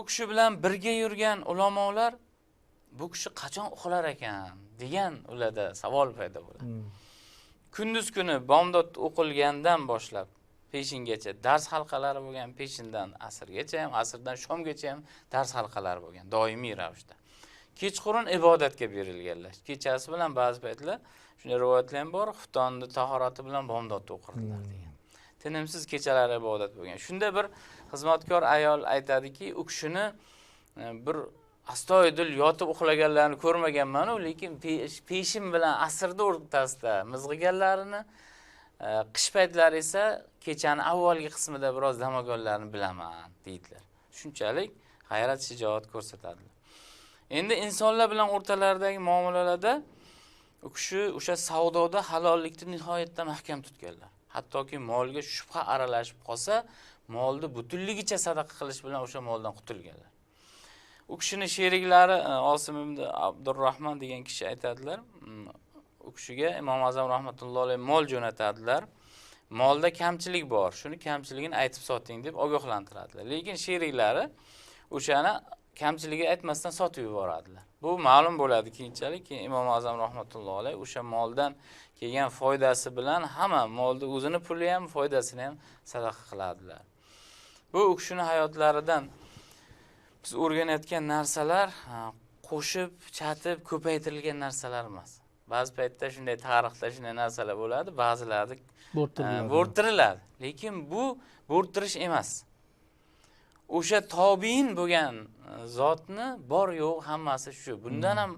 U kishi bilan birga yurgan ulamolar bu kishi qachon uxlar ekan degan ularda savol paydo bo'ladi. Kunduz kuni bomdod o'qilgandan boshlab peshingacha dars halqalari bo'lgan, peshindan asrgacha ham, asrdan shomgacha ham dars halqalari bo'lgan doimiy ravishda. Kechqurun ibodatga berilganlar. Kechasi bilan ba'zi paytlar shunday rivoyatlar ham bor, xuftonni tahorati bilan bomdodni o'qirdilar degan. Tinimsiz kechalar ibodat bo'lgan. Shunda bir xizmatkor ayol aytadiki, u kishini bir astoydil yotib uxlaganlarini ko'rmaganman-u, lekin peshin bilan asrda o'rtasida mizg'iganlarini, qish paytlari esa kechani avvalgi qismida biroz dam olganlarini bilaman deydilar. Shunchalik g'ayrat shijoat ko'rsatadilar. Endi insonlar bilan o'rtalaridagi muomalalarda u kishi o'sha savdoda halollikni nihoyatda mahkam tutganlar. Hattoki molga shubha aralashib qolsa, molni butunligicha sadaqa qilish bilan o'sha moldan qutulganlar. U kishining sheriklari Osim ibn Abdurrahman degan kishi aytadilar, u kishiga Imom Azam rahmatullohi alayhi mol jo'natadilar. Molda kamchilik bor, shuni kamchiligini aytib soting deb ogohlantiradilar. Lekin sheriklari o'shani kamchiligi aytmasdan sotib yuboradilar. Bu ma'lum bo'ladi keyinchalik. Keyin Imom Azam rahmatullohi alayhi o'sha moldan kelgan foydasi bilan hamma molni o'zini puli ham, foydasini ham sadaqa qiladilar. Bu u kishining hayotlaridan biz o'rganayotgan narsalar qo'shib, chatib, ko'paytirilgan narsalar emas. Ba'zi paytda shunday tarixda shunday narsalar bo'ladi, ba'zilarni bo'rttiriladi. Lekin bu bo'rttirish emas. O'sha tobiin bo'lgan zotni bor yo'q hammasi shu. Bundan ham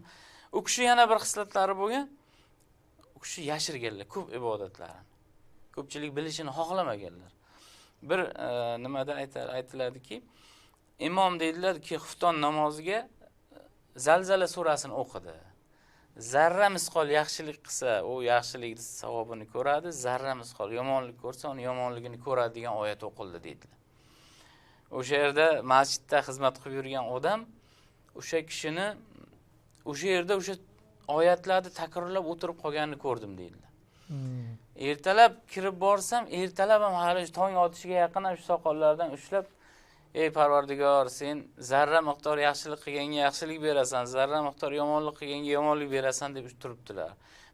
u kishi yana bir xislatlari bo'lgan. U kishi yashirganlar ko'p ibodatlarini. Ko'pchilik bilishini xohlamaganlar. Bir nimada aytiladiki, imom deydilarki, xufton namoziga Zalzala surasini o'qidi. Zarra misqol yaxshilik qilsa, u yaxshilik savobini ko'radi, zarra misqol yomonlik ko'rsa, uni yomonligini ko'radi degan oyat o'qildi deydilar. O'sha yerda masjidda xizmat qilib yurgan odam o'sha kishini o'sha yerda o'sha oyatlarni takrorlab o'tirib qolganini ko'rdim deydilar. Ertalab kirib borsam, ertalab ham hali tong otishiga yaqin ham shu soqollardan ushlab, ey Parvardigor, sen zarra miqdor yaxshilik qilganga yaxshilik berasan, zarra miqdor yomonlik qilganga yomonlik berasan deb turibdilar.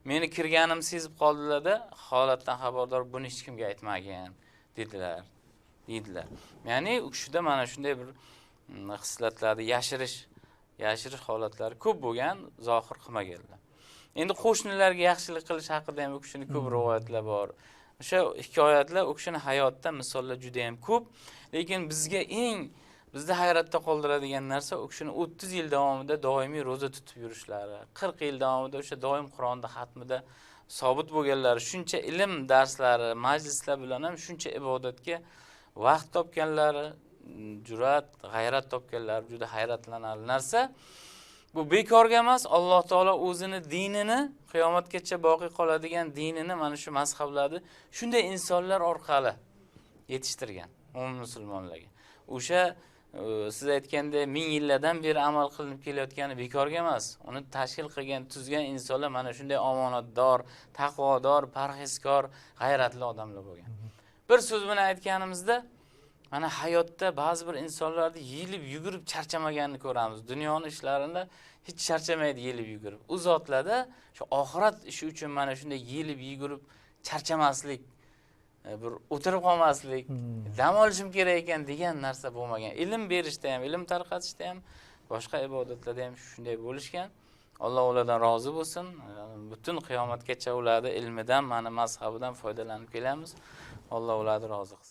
Meni kirganimni sezib qoldilar-da, holatdan xabardor, buni hech kimga aytmagin dedilar. Deydilar. Ya'ni u kishida mana shunday bir xislatlarni yashirish holatlari ko'p bo'lgan, zohir qilmaganlar. Endi qo'shnilarga yaxshilik qilish haqida ham u kishining ko'p rivoyatlar bor. O'sha hikoyatlar u kishining hayotida misollar juda ham ko'p, lekin bizga eng bizni hayratda qoldiradigan narsa u kishining 30 yil davomida doimiy ro'za tutib yurishlari, 40 yil davomida o'sha doim Qur'onda xatmida sobit bo'lganlari, shuncha ilm darslari, majlislar bilan ham shuncha ibodatga vaqt topganlari, jur'at, g'ayrat topganlari juda hayratlanarli narsa. Bu bekorga emas, Alloh taolo o'zini dinini, qiyomatgacha boqiy qoladigan dinini mana shu mazhablarni shunday insonlar orqali yetishtirgan umum musulmonlarga. O'sha siz aytganda ming yillardan beri amal qilinib kelayotgani bekorga emas. Uni tashkil qilgan, tuzgan insonlar mana shunday omonatdor, taqvodor, parhezkor, g'ayratli odamlar bo'lgan. Bir so'z bilan aytganimizda, mana hayotda ba'zi bir insonlarni yelib yugurib charchamaganini ko'ramiz. Dunyoni ishlarida hech charchamaydi yelib yugurib. U zotlarda shu oxirat ishi uchun mana shunday yelib yugurib charchamaslik, bir o'tirib qolmaslik, dam olishim kerak ekan degan narsa bo'lmagan. Ilm berishda ham, ilm tarqatishda ham, boshqa ibodatlarda ham shunday bo'lishgan. Alloh ulardan rozi bo'lsin. Butun qiyomatgacha ularni ilmidan, mana mazhabidan foydalanib kelamiz. Alloh ularni rozi qilsin.